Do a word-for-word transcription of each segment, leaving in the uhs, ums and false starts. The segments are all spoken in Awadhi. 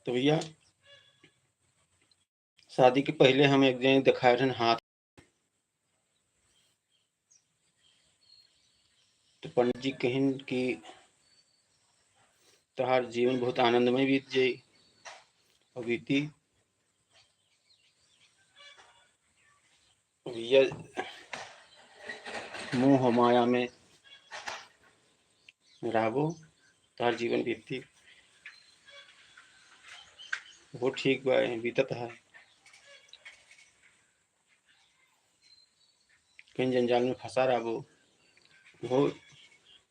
तो भैया, शादी के पहिले हम एक जने देखाए रहन हाथ, तो पंडित जी कहिन कि तोहार जीवन बहुत आनंदमय बीत जाई और बीती। भैया, मोह माया में रहबो, तोहार जीवन बीती। वो ठीक बा, बीतत है। कहीं जंजाल में फंसा रहबो। हो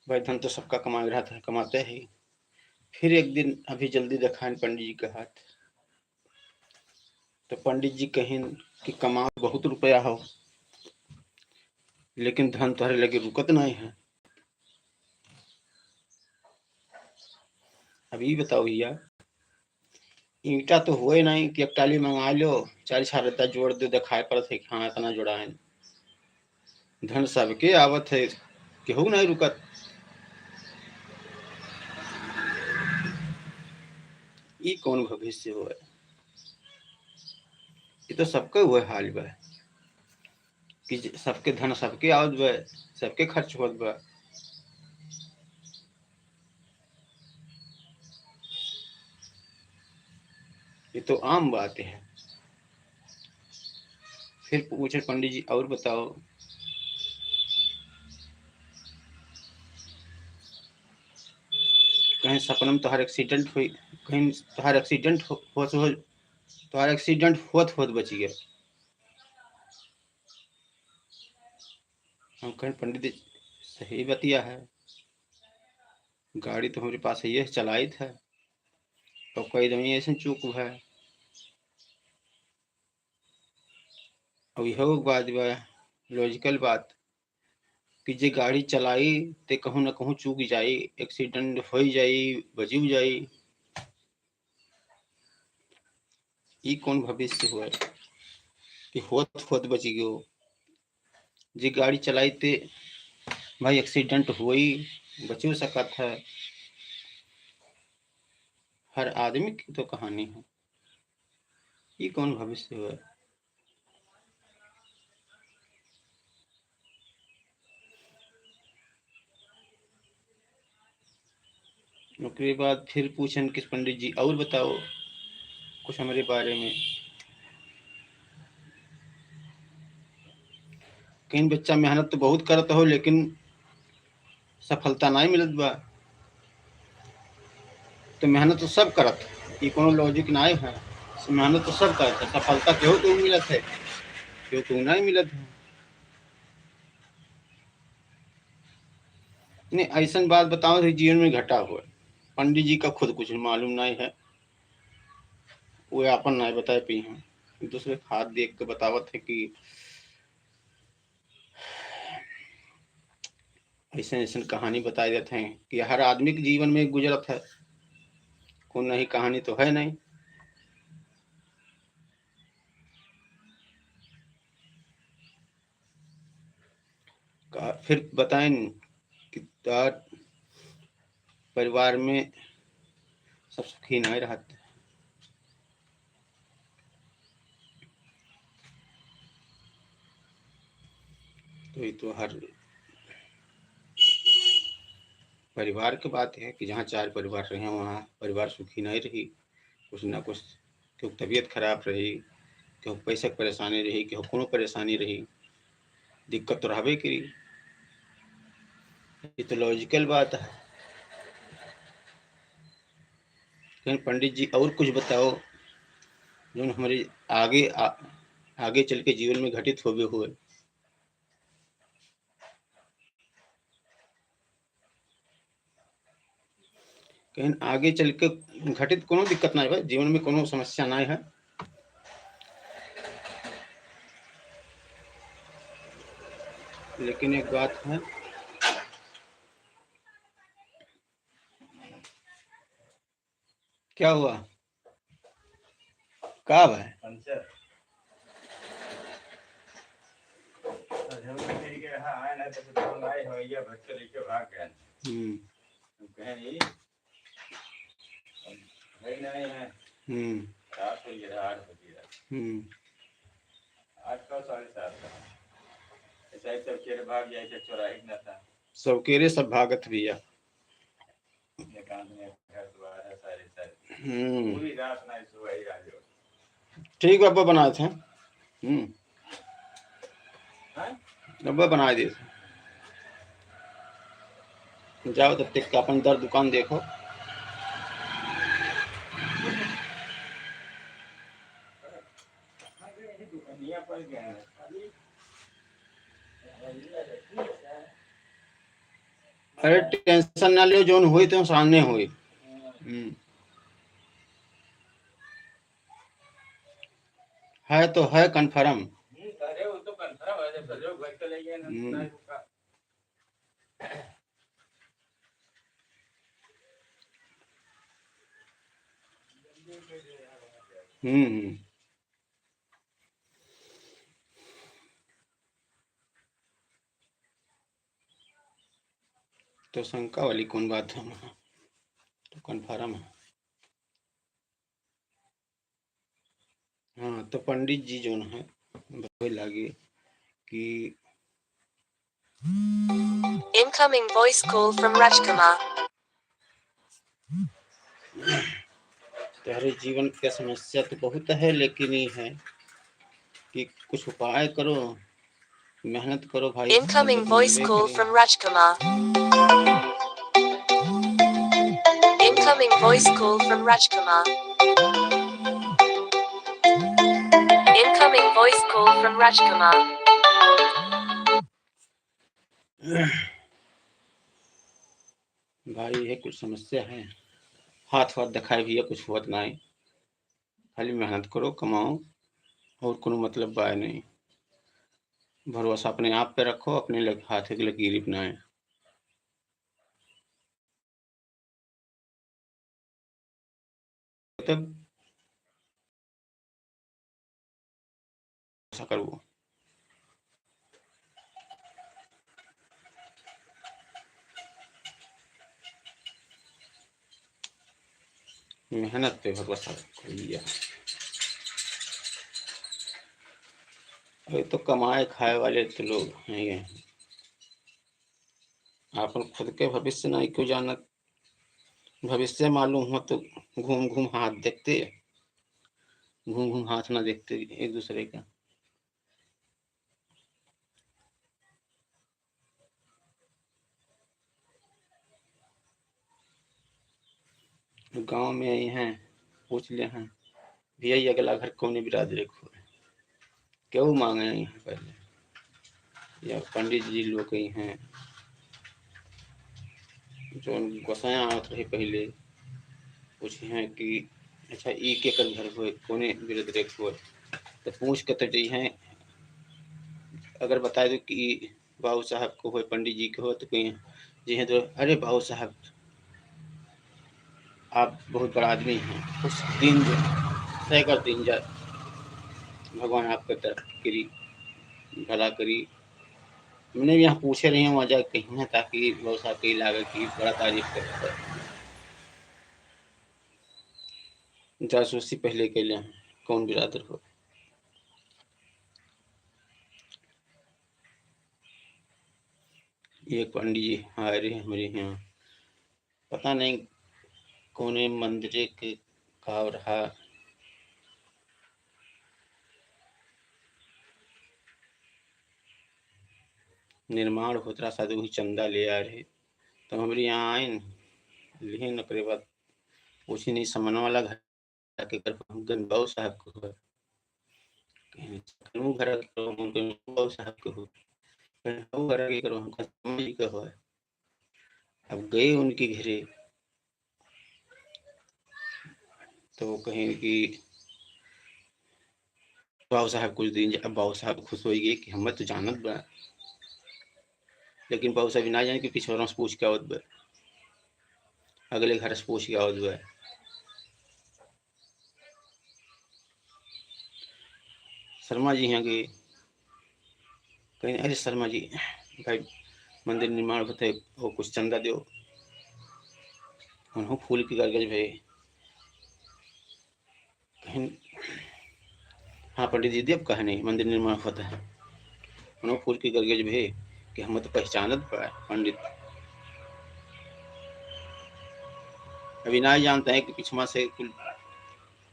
भाई, धन तो सबका कमाए रहत है, कमाते ही। फिर एक दिन अभी जल्दी देखाएन पंडित जी के हाथ, तो पंडित जी कहिन कि कमाओ, बहुत रुपया हो, लेकिन धन तोहरे लगे रुकत नहीं है। अब ई बताओ भैया, ईंटा तो होए नहीं कि एक टाली मंगा लो, चार छार रद्दा जोड़ दो, देखाए पड़त है कि हाँ, इतना जोड़ा है। धन सबके आवत है, केहू नहीं रुकत। ई कौन भविष्य होए? ये तो सबके हुए हाल बा कि ज-, सबके धन सबके आवत बा, सबके खर्च होत बा। ये तो आम बात है। फिर पूछे पंडित जी, और बताओ, कहीं सपना में तोहार एक्सीडेंट हुई, कहीं तोहार एक्सीडेंट हो, होत हो, तोहार एक्सीडेंट होत होत बची गया। हम कहें, पंडित जी, सही बतिया है, गाड़ी तो हमरे पास है, ये चलाइत है, तो कई दमी ऐसे चूक है। अब यह एक बात बा, लॉजिकल बात, कि जे गाड़ी चलाई, ते कहूँ ना कहूँ चूक जाई, एक्सीडेंट हो जाई, बजियो जाई। ई कौन भविष्य हुआ कि होत होत बची गयो? जे गाड़ी चलाई ते भाई एक्सीडेंट होई, बचियो सकत है। हर आदमी की तो कहानी है। ई कौन भविष्य हुआ? ओकरे बाद फिर पूछन कि पंडित जी, और बताओ कुछ हमरे बारे में। कहीं बच्चा मेहनत तो बहुत करत हो, लेकिन सफलता नहीं मिलत बा। तो मेहनत तो सब करत, ई कोनो लॉजिक नहीं है। मेहनत तो सब करत है, सफलता केहू को मिलत है, केहू को नहीं मिलत है। नहीं, ऐसन बात बताओ तो जीवन में घटा हुआ। पंडित जी का खुद कुछ मालूम नहीं है, वो आपन नहीं बताए पी हैं, दूसरे के हाथ देख के बतावत है कि ऐसन ऐसन कहानी बताए देते हैं कि हर आदमी के जीवन में गुजरत है, कौन नहीं कहानी तो है नहीं। का-, फिर बताएं कि तार परिवार में सब सुखी नहीं रहते। तो ये तो हर परिवार के बात है कि जहाँ चार परिवार रहे, वहाँ परिवार सुखी नहीं रही। कुछ ना कुछ, केहू तबीयत खराब रही, केहू पैसा के परेशानी रही, केहू कोनो परेशानी रही, दिक्कत तो रहबे करी। ये तो लॉजिकल बात है। लेकिन पंडित जी, और कुछ बताओ, जौन हमरे आगे, आ-, आगे चल के जीवन में घटित होबे हुए। कहीं आगे चल के घटित कोनो दिक्कत नहीं है, जीवन में कोनो समस्या नहीं है। लेकिन एक बात है, क्या हुआ? का बा? पंचर। आज हम लोग के यहाँ आए ना, तो फोन आए, हवैया भर के लेके भाग गए। हम्म। हम कहें, "ई, भाई नहीं है।" हम्म। रात हो गया, आठ बजे रात। हम्म। आठ का, साढ़े सात का। ऐसा ही सब केरे भाग जाए, सब चोराही ना था। सब केरे सब भागत भैया। एकांत में घर द्वार है सारे, सारे। हम्म। पूरी रात ना सुबह ही आ जाओ। ठीक बा, अब्बा बनाए थे। हम्म। हाँ? अब्बा बनाए दे। जाओ तब तक अपन दर दुकान देखो। अरे tension ना लियो, जौन होई तो सामने होई। हम्म। है तो है confirm। हम्म, अरे वो तो confirm है, जब सजो घर चले गए ना, हम्म। तो का हम्म, हम्म। तो शंका वाली कौन बात है? तो confirm है। हाँ, तो पंडित जी जौन है, भावे लागे कि Incoming voice call from Rajkumar। तोहरे जीवन के समस्या तो बहुत है, लेकिन ये है कि कुछ उपाय करो, मेहनत करो भाई, Incoming voice call from Rajkumar। Incoming voice call from Rajkumar। Incoming voice call from Rajkumar। भाई, ये कुछ समस्या है, हाथ वाथ दिखाए भैया, कुछ होत ना है। खाली मेहनत करो, कमाओ, और कोनो मतलब बाय नहीं। भरोसा अपने आप पे रखो, अपने लग-, हाथ के लकीर अपनाए। तब ऐसा करबो। मेहनत पे भरोसा करिए। अरे तो कमाए खाए वाले तो लोग हैं, आपन खुद के भविष्य नहीं क्यों जानत। भविष्य मालूम हो तो घूम घूम हाथ देखते, घूम घूम हाथ ना देखते एक दूसरे का। गाँव में आई हैं, पूछ ले हैं, भैया, ये अगला घर कौने बिरादरी के होए? केहू मांगे आई हैं पहले, या पंडित जी लोग आई हैं, जौन गोसाया आवत रहे पहले, पूछी हैं कि अच्छा, ई केकर घर होए, कौने बिरादरी के होए? तो पूछ के तो जई हैं, अगर बताए दो कि बाबू साहब को होए, पंडित जी के होए, तो कहीं जी हैं तो, "अरे बाबू साहब, आप बहुत बड़ा आदमी हैं।" कुछ दिन जो सैकड़ दिन जा, भगवान आपके तरक्की करी, भला करी। मैंने यहाँ पूछे रही हूँ, वहाँ जाके कहीं है, ताकि बाबू साहब के लागे कि बड़ा तारीफ करता है। जासूसी पहले के लिए कौन बिरादर हो। एक पंडित जी आए रहे हमरे यहाँ, पता नहीं कौने मंदिर के का रहा, निर्माण होत रहा, शायद वही चंदा ले आ रहे। तो हमरे यहाँ आइन, लिहिन, ओकरे बाद पूछी नहीं, समनवा वाला घर के कर, हम कहें बाबू साहब के होए। कहें, "कनू घर के करो?" हम कहें, "बाबू साहब के होए।" कहें, "बाबू घर के करो?" हम कहें, "समझ के होए।" अब गए उनके घरे, तो वो कहें कि बाबू साहब कुछ दिन जा-, अब बाबू साहब खुश होइ गए कि हमें तो जानत बा, लेकिन बाबू साहब ना जाने कि पिछोरा से पूछ के आवत बा, अगले घर से पूछ के आवत बा। शर्मा जी यहाँ गए, कहें, "अरे शर्मा जी, भाई मंदिर निर्माण होते, वो कुछ चंदा दो।" उन्हों फूल के गरगज भए। हाँ पंडित जी, देव कहने मंदिर निर्माण होत है। उन्हों फूल के गरगज भे कि हम तो पहचानत बा पंडित। अभी ना जानते हैं कि पिछवा से कुल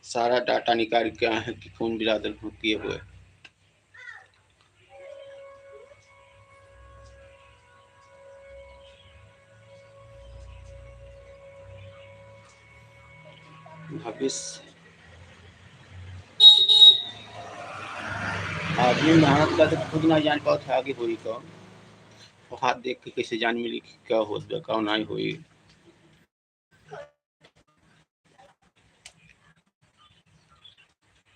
सारा data निकाल के आए हैं कि कौन बिरादर हो किए हुए। भविष्य आदमी मेहनत करके खुद ना जान पावत है आगे होई का। वो हाथ देख के कैसे जान मिली कि क्या होत बा, का नाई होई।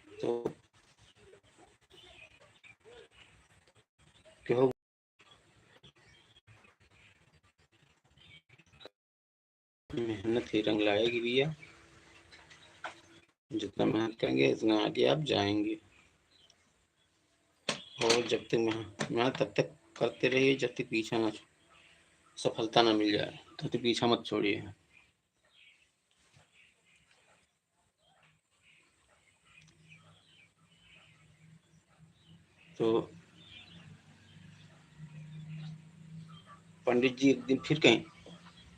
तो केहू मेहनत ही रंग लाएगी भैया। जितना मेहनत करेंगे, उतना आगे आप जाएंगे। और जब तक मेह-, मेहनत तब तक करते रहिए, जब तक पीछा ना, सफलता ना मिल जाए, तब तक पीछा मत छोड़िए। तो पंडित जी एक दिन फिर कहीं,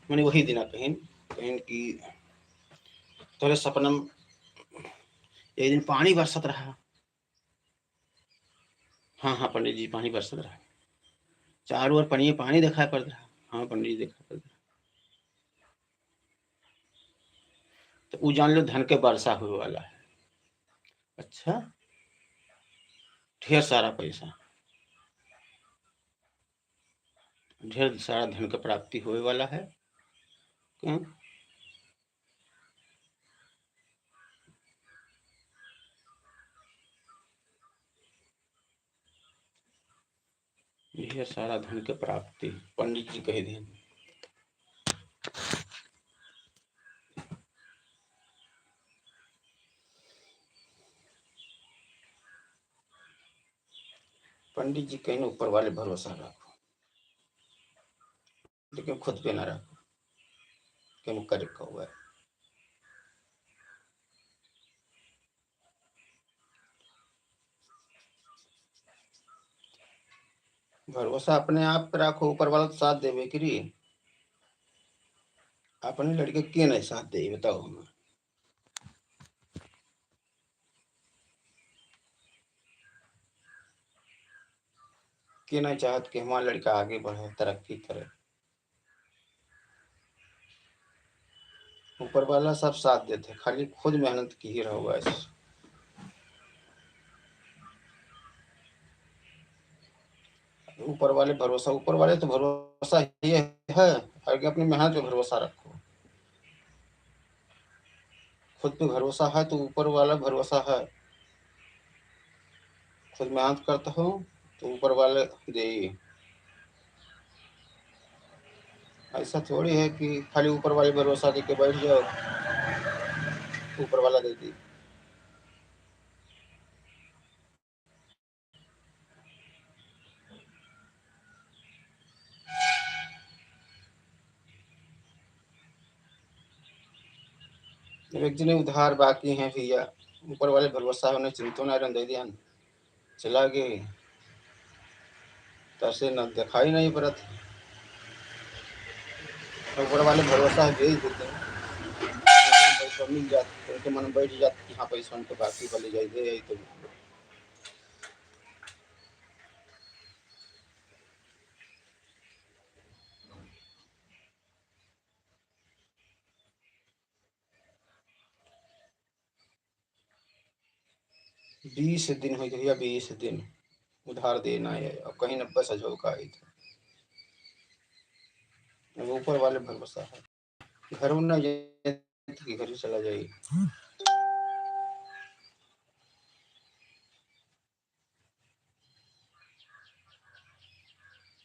माने वही दिना कहीं, कहीं कि तोरे सपना में एक दिन पानी बरसत रहा। हाँ, हाँ, पंडित जी, पानी बरसत रहा। चारों ओर पनिये पानी देखाई पड़त रहा। हाँ, पंडित जी, देखाई पड़त रहा। तो उ जान लो, धन के वर्षा होए वाला है। अच्छा, ढेर सारा पैसा, ढेर सारा धन के प्राप्ति होए वाला है। क्यों? ढेर सारा धन के प्राप्ति, पंडित जी कह देन। पंडित जी कहिन ऊपर वाले भरोसा रखो, लेकिन खुद पे ना रखो, केहू करे का हुआ है। भरोसा अपने आप पे रखो, ऊपर वाला तो साथ देवे करी, अपने लड़के के नहीं साथ दे, बताओ हमें। के नहीं चाहत कि हमारा लड़का आगे बढ़े, तरक्की करे। ऊपर वाला सब साथ देते, खाली खुद मेहनत की ही रहो बस। ऊपर वाले भरोसा, ऊपर वाले तो भरोसा ये है, हर के अपनी मेहनत पे भरोसा रखो। खुद पे भरोसा है तो ऊपर वाला भरोसा है। खुद मेहनत करता हो तो ऊपर वाले दे। ऐसा थोड़ी है कि खाली ऊपर वाले भरोसा देके बैठ जाओ, ऊपर वाला दे दी। अब एक जने उधार बाकी हैं भैया, ऊपर वाले भरोसा होने चिंतो ना रहन दे दिया, चला गए, तब से न दिखाई नहीं पड़त। ऊपर वाले भरोसा है, भेज देते हैं, पैसा मिल जात, उनके मन बैठ जात कि हाँ, पैसा उनके बाकी वाले जाए दे आई तो। बीस दिन हो गया, बीस दिन उधार देना है, अब कहीं नब्बे से झोंका आई था। अब ऊपर वाले भरोसा है, घर में ना जाए तो घर ही चला जाए।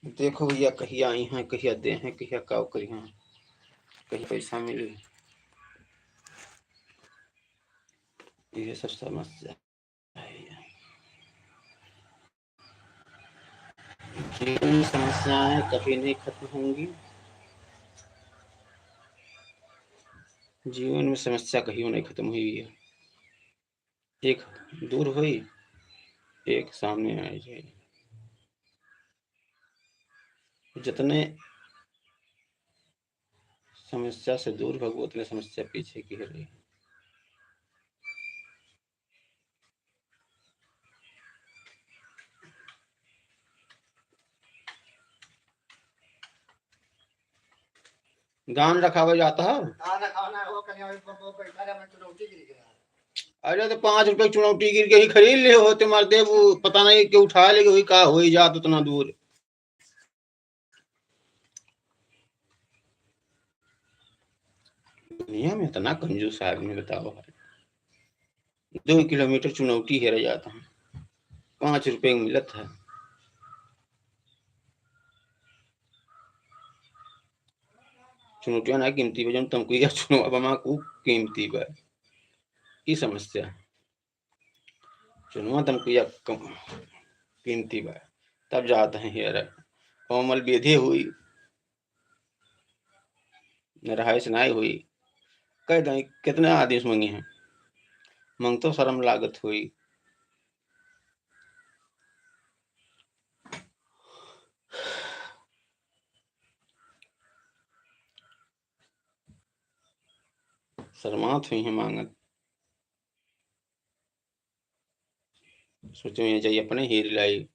देखो भैया, कहिया आई हैं, कहिया दे हैं, कहिया काव करी हैं, कहिया पैसा मिली, ये सब समस्या है। जीवन में समस्याएं कभी नहीं खत्म होंगी, जीवन में समस्या कहीं नहीं खत्म हुई है। एक दूर होई, एक सामने आई जाई। जितने समस्या से दूर भगबो, उतने समस्या पीछे की रही। गान रखावे जाता है। गान रखावे ना हो, कहीं और वो, वो, वो, अरे, मैं चुनौटी गिर गया। अरे, तो पाँच रुपए की चुनौटी गिर गई, खरीद ले हो, तुम्हारे देव, वो पता नहीं क्यों उठा ले गई, का हो ही जात उतना दूर। दुनिया में इतना कंजूस आदमी, बताओ भाई। दो किलोमीटर चुनौटी हेरा जाता है, पाँच रुपए में मिलत है। चुनौटिया ना कीमती बा, जौन तमकुइया चुनवा बा, माँ, ऊ कीमती बा। ई समस्या। चुनवा तमकुइया कम, कीमती बा। तब जात हैं हेरा। कोमल बेधे हुई, रहाइश नाई हुई। कह दें, कितने आदमी से मंगी हैं, मंगतो शर्म लागत हुई। शर्मात हुई हैं मांगत। सोचे हुए जाइए अपने हीर लाई।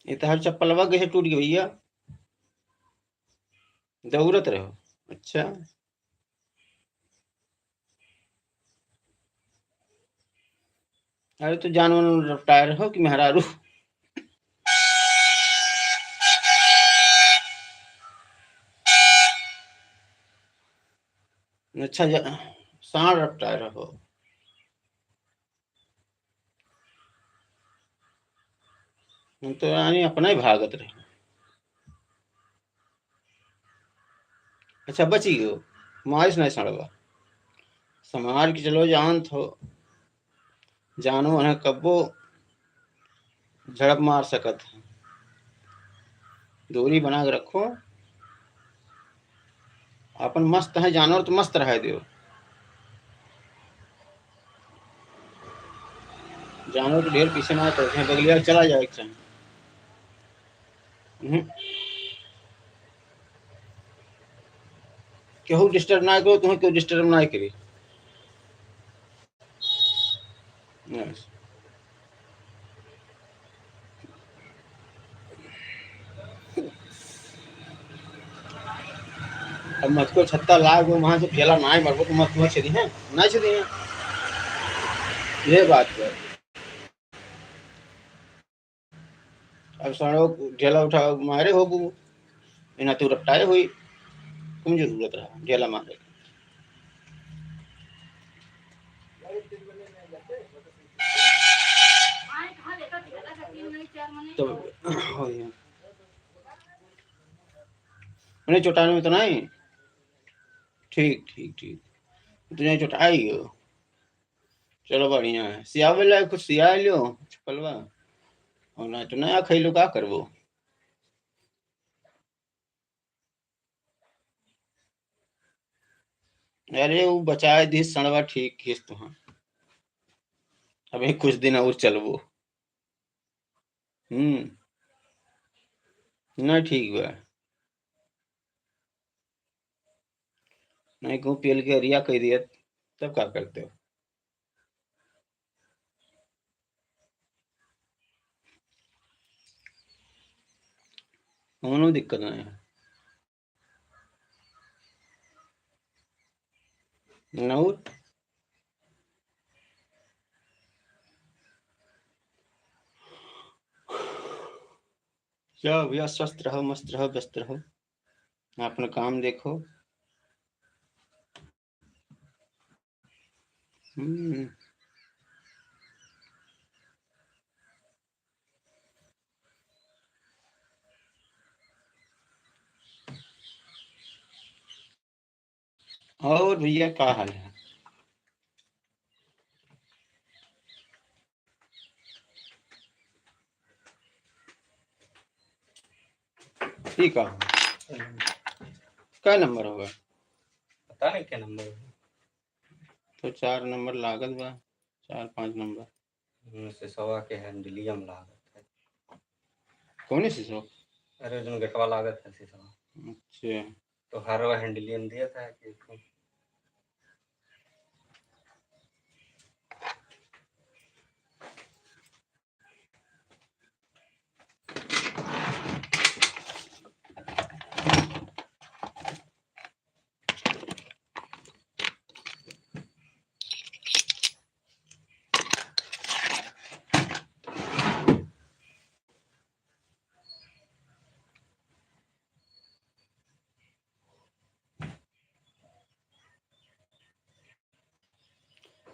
ये तो हर चप्पलवा कैसे टूट गई भैया? दौड़त रहो। अच्छा, अरे तो जानवर रपटाए रहो कि मेहरारू? अच्छा, जा-, साँड़ रपटाए रहो। हम तो यानी अपना ही भागत रहे। अच्छा, बची गयो, मारिस नहीं सड़वा। समार के चलो, जानत हो, जानो उन्हें कब्बो झड़प मार सकत है। दूरी बना के रखो। अपन मस्त है जानवर तो मस्त रहे दियो। जानवर तो ढेर पीछे ना पड़ते हैं, बगलिया चला जाए के चाहे। हम्म। केहू disturb ना करो, तुम्हें केहू disturb ना करी। Yes। अब मत को छत्ता लाग, वहाँ से ढेला नाई मरबो, तो मत, मत छेदी है, नाई छेदी है। ये बात है। अब साँड़ो ढेला उठा मारे होबू, इना तू रपटाए हुई, कौन जरूरत रहा ढेला मारे? तो हो गया। उन्हें चोटाने में तो नहीं। ठीक, ठीक, ठीक। तुझे चोटाई हो। चलो, बढ़िया है। सियावे लायक कुछ सिया लियो, चप्पलवा। और ना तो नया खैलो, का करबो? अरे, वो बचाए दी सड़वा, ठीक खींच तो, हाँ। अबे कुछ दिन और चलबो। हम्म। ना, ठीक बा। नहीं कहूँ पेल के अरिया कह दिया, तब का करते हो? कौनो दिक्कत नहीं है। नौत। जाओ भैया, स्वस्थ रहो, मस्त रहो, व्यस्त रहो, अपना काम देखो। हम्म। और भैया, का हाल है? ठीक है। हम्म। कै नंबर होगा? पता नहीं क्या नंबर है। तो चार नंबर लागत बा, चार पाँच नंबर। हम्म, सिसवा के हैंडलियम लागत है। कौने सिसवा? अरे, जोन गेटवा लागत है सिसवा। अच्छा। तो हर वो हैंडलियम दिया था कि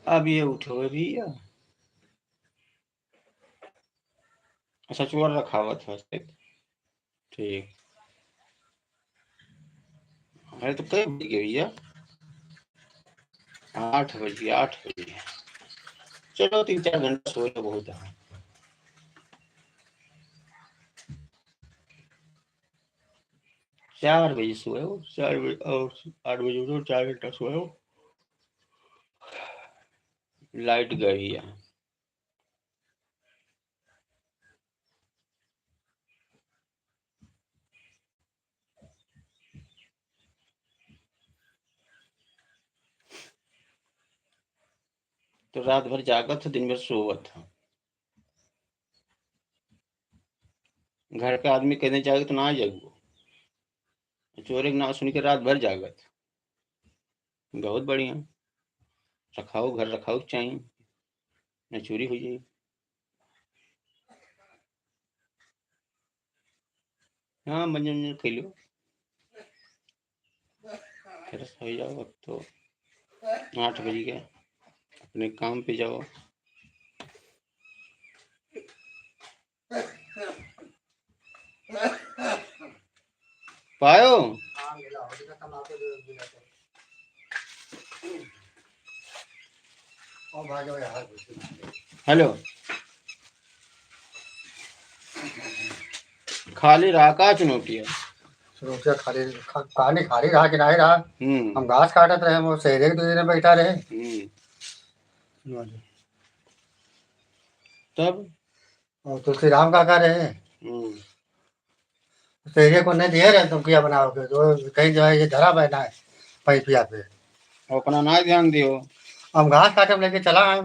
अब ये उठो भैया। अच्छा, चोर रखावत है, ठीक, ठीक। अरे, तो कै बज गए भैया? आठ बज गए, आठ बज गए। चलो, तीन चार घंटा सो लो, बहुत है। चार बजे सोए हो, चार बजे, और आठ बजे उठो, चार घंटा सोए हो। लाइट गई है। तो रात भर जागत हो, दिन भर सोवत हो। घर का आदमी कहने जागे तो ना जागो। चोरे के नाम सुन के रात भर जागत। बहुत बढ़िया। रखाओ, घर रखाओ के चाहिए, न चोरी हो जाए। हाँ, मंजन मंजन खा लो, फ्रेश हो जाओ। अब तो आठ बज गए, अपने काम पे जाओ। पायो। हेलो। खाली रहा का चुनौटिया? चुनौटिया खाली, खा-, कहानी खाली रहा कि नहीं रहा? हम्म। हम घास काटत रहे, वो शेरे के दो दिन बैठा रहे। हम्म। तब? और तुलसीराम काका रहे। हम्म। तो ये को नहीं दिए रहे तुम क्या बनाओगे, जो कहीं जो है ये धरा बैठा है पैपिया पे। अपना ना ध्यान दियो। हम घास काटे में लेके चला आए।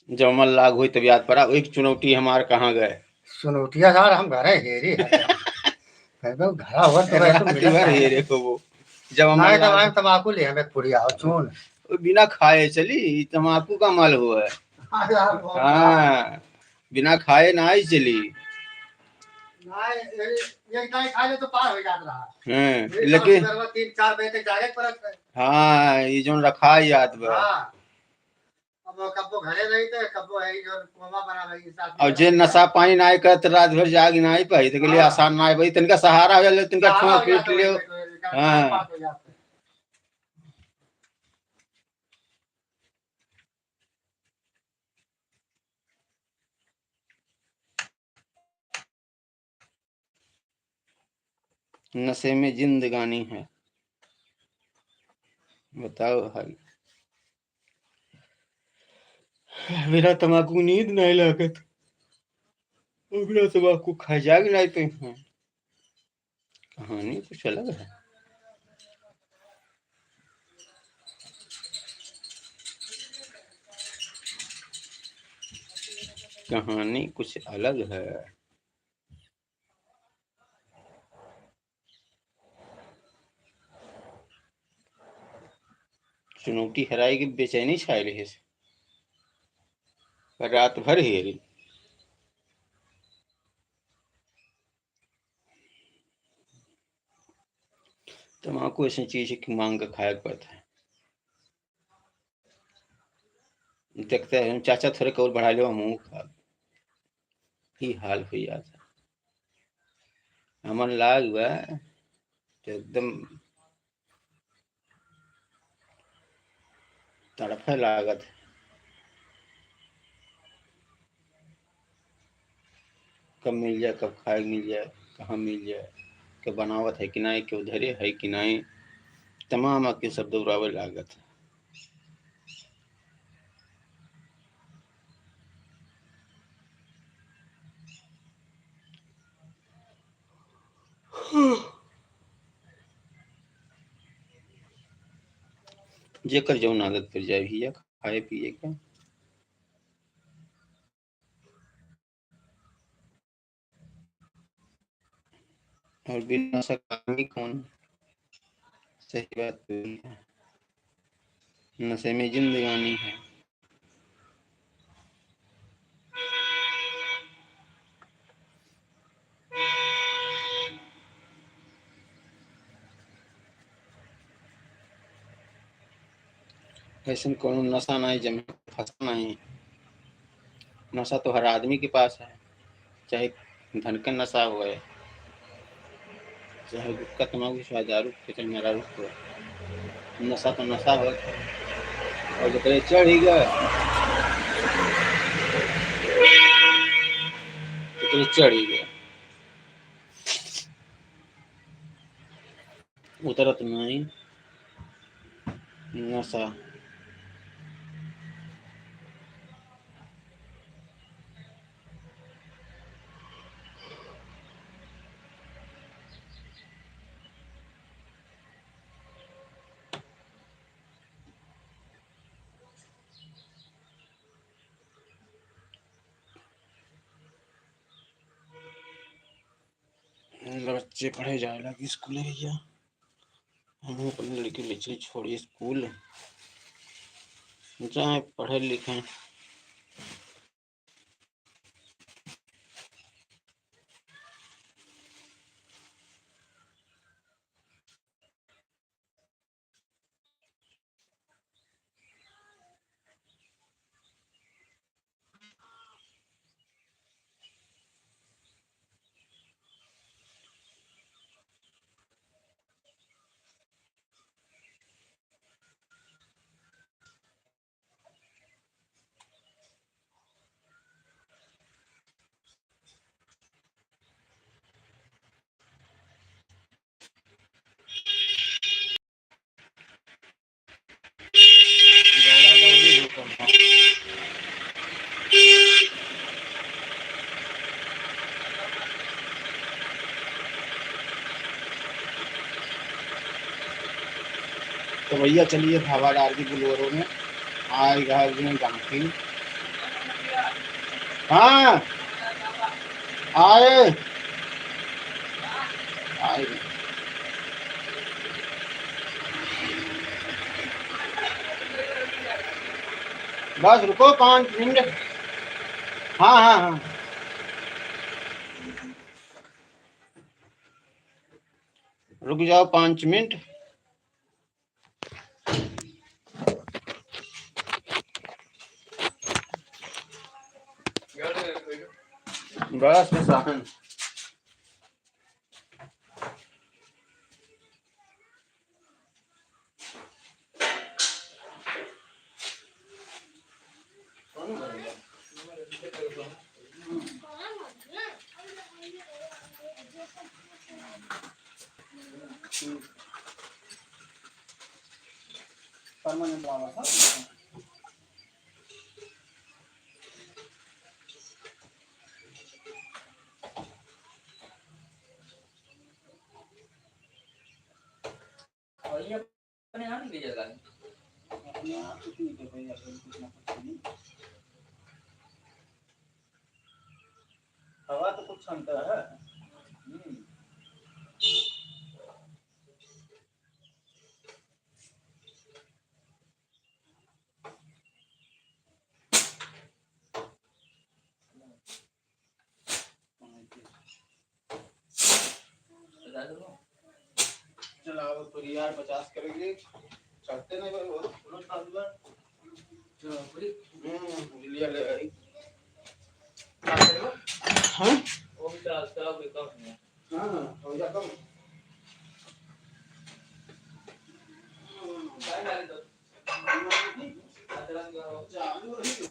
जब मन लाग होई तब याद पड़ा, एक चुनौटी हमार कहाँ गए? चुनौटिया सार हम घरे हेरी है। कहीं तो घरा हुआ तो रात भर हेरे को वो। जब हम नहीं, तब हम तमाकू ले, हमें पुड़िया और चून। वो बिना खाए चली, तमाकू का मल हुआ है। हाँ, यार, बहुत हाँ, बिना खाए ना ही चली। नहीं, ये, ये नहीं खा ले तो पार हो जात रहा। हाँ, ये लेकिन तीन चार बजे तक जागे पड़त है। हाँ, ये जोन रखा ही याद बा। हाँ। अब वो कब्बो घरे रही तो कब्बो है जो कोमा बना रही साथ और में। जे नशा पानी ना करत, रात भर जाग ना ही पाई, तो के लिए हाँ। आसान ना ही पाई, तनका सहारा हो जाए, तनका सहारा ठोक हो जाता पीट लियो। है, तो इनका हाँ। बात हो जाता है। नशे में जिंदगानी है। बताओ भाई, बिना तमाकू नींद नहीं लागत, और बिना तमाकू खाए जाग नहीं पे हैं। कहानी कुछ अलग है। कहानी कुछ अलग है। चुनौटी हराई के बेचैनी छाए रहे से। रात भर हेरी। तमाकू ऐसी चीज है कि मांग के खाए के पड़ता है। देखते हैं, चाचा थोड़े कौल बढ़ा लो, हम खा। ई हाल हुई जाता। हमन लाग बा, तो एकदम तड़फे लागत। कब मिल जाए, कब खाए मिल जाए, कहाँ मिल जाए, के बनावत है कि नाहीं, के उधरे है कि नाहीं, तमाम आके सब दौड़ावे लागत है। जेकर जौन आदत पड़ जाए भैया, खाए पिए के। और बिना नशा का आदमी कौन? सही बात तो यही है, नशे में जिंदगानी है। ऐसन कौनो नशा नाहीं जमे फंसा नाहीं। नशा तो हर आदमी के पास है, चाहे धन के नशा होए, चाहे गुटखा तमाकू, चाहे दारू के, चाहे मेहरारू के, नशा तो नशा होत है। और जेकरे चढ़ ही गए, जेकरे चढ़ ही गए, उतरत नाहीं नशा। बच्चे पढ़े जाए लागी स्कूल भैया। हम अपने लड़के ले चली छोड़ी स्कूल, जाए पढ़े लिखे। तो भैया चलिए हवा डाल दी बोलेरो में, आए घर में गाँव की। हाँ, आए, आए। बस रुको पाँच मिनट। हाँ, हाँ, हाँ, रुक जाओ पाँच मिनट। बस, बस, आखन। Permanent वाला था। और ये अपने आप ही गिर जाता है। अपने आप कुछ नहीं कर पाएगा, अगर कुछ ना कुछ नहीं। हवा तो कुछ क्षमता है। हम्म। चलाओ तो यार, पचास करेंगे, चढ़ते नहीं भाई, वो। चलो, पूरी। हम्म, लिया ले भाई। हाँ? वो भी चला, चला, कोई कम नहीं है। हाँ, हो जा कम। चाय डाल दो। चालू रही।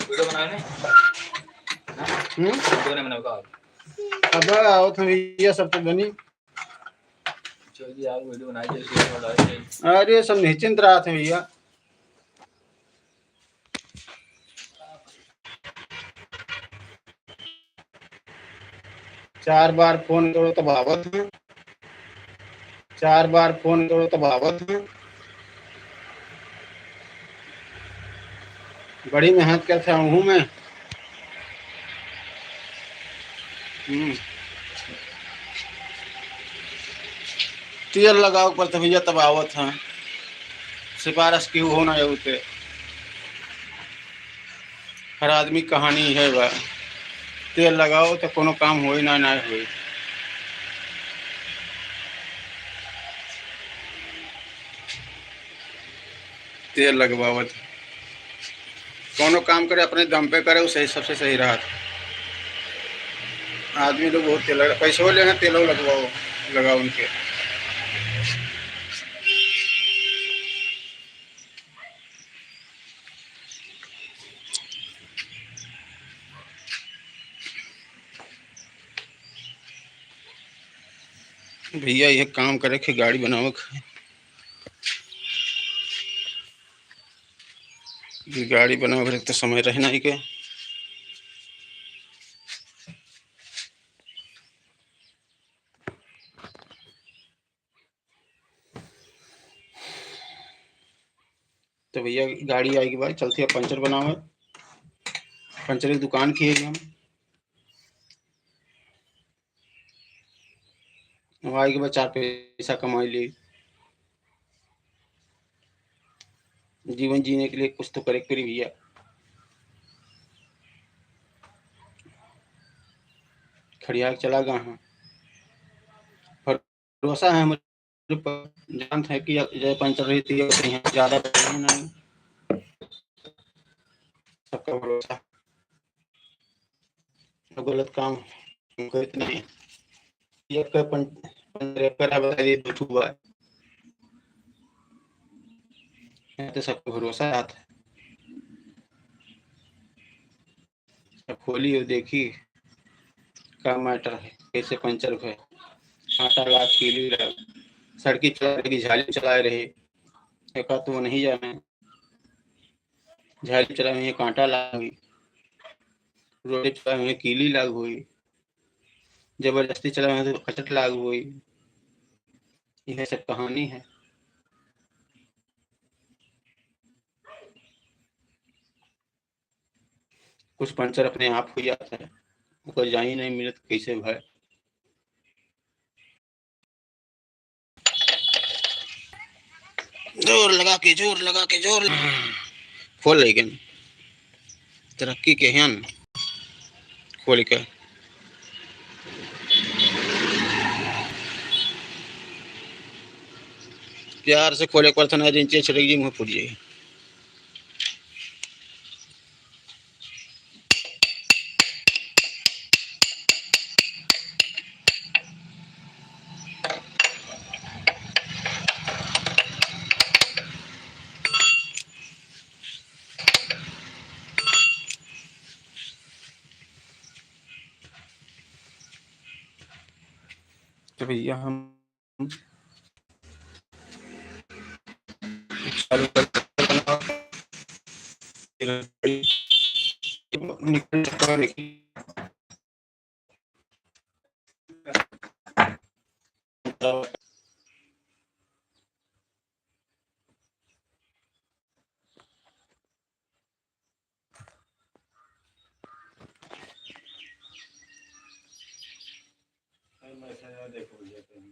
वीडियो बनाने? हम्म? वीडियो नहीं बनावे का? अब आओ तो ये सब तो बनी। चलिए यार, वीडियो बनाई जाए, शेयर और लाइक करें। अरे सब निश्चिंत रहत है भैया। चार बार फोन करो तब आवत हैं, चार बार फोन करो तब आवत हैं। बड़ी मेहनत करत हूँ मैं। हम्म। तेल लगावे पड़त भैया तब आवत हैं, सिफारिश की हो ना होते। हर आदमी कहानी है बा, तेल लगाओ तो कोनो काम होई ना, ना होई। तेल लगवावत, कोनो काम करे अपने दम पे करे, वो सही, सबसे सही रहत। आदमी लोग बहुत तेल लगा, पैसो लेना, तेलो लगवाओ, लगाओ उनके। भैया, ये काम करे के, गाड़ी बनावे के। ये गाड़ी बनावे के तो समय रहना ही के। तो भैया, गाड़ी आए के बाद चलती है पंचर बनावे। पंचर की दुकान की है हम। अब आए के बाद चार पैसा कमाई ले। जीवन जीने के लिए कुछ तो करे के पड़ी भैया। खड़िया के चला गया हाँ। भरोसा है हमारे ऊपर, जानते हैं कि जय पंचर रहती है, तो यहाँ ज़्यादा परेशानी नहीं। सबका भरोसा, तो गलत काम हम करते नहीं। ये कर पं-, पंचर कर बता दिए दो ठो बार। यहाँ तो सबका भरोसा आता है। अब खोली और देखी का मैटर है, कैसे पंचर है। कांटा लाग, कीली लाग, सड़की चला रहे कि झाली चला रहे, एका तो नहीं जाने। झाली चला हुई, कांटा लाग हुई, रोडे चला हुई, कीली लाग हुई, जबरदस्ती चला हुई तो कचट लाग हुई। यह सब कहानी है। कुछ पंचर अपने आप हो जाता है, ओकर जाई नहीं मिलत कैसे भाई। जोर लगा के, जोर लगा के, जोर लगा। खोल लेकिन तरक्की के हन, खोल के प्यार से खोले, एक बार थना रिंचे छिड़क जी, मुँह फूट जाए। तो भैया हम चालू कर, निकल चुका है। देखो भैया, कहीं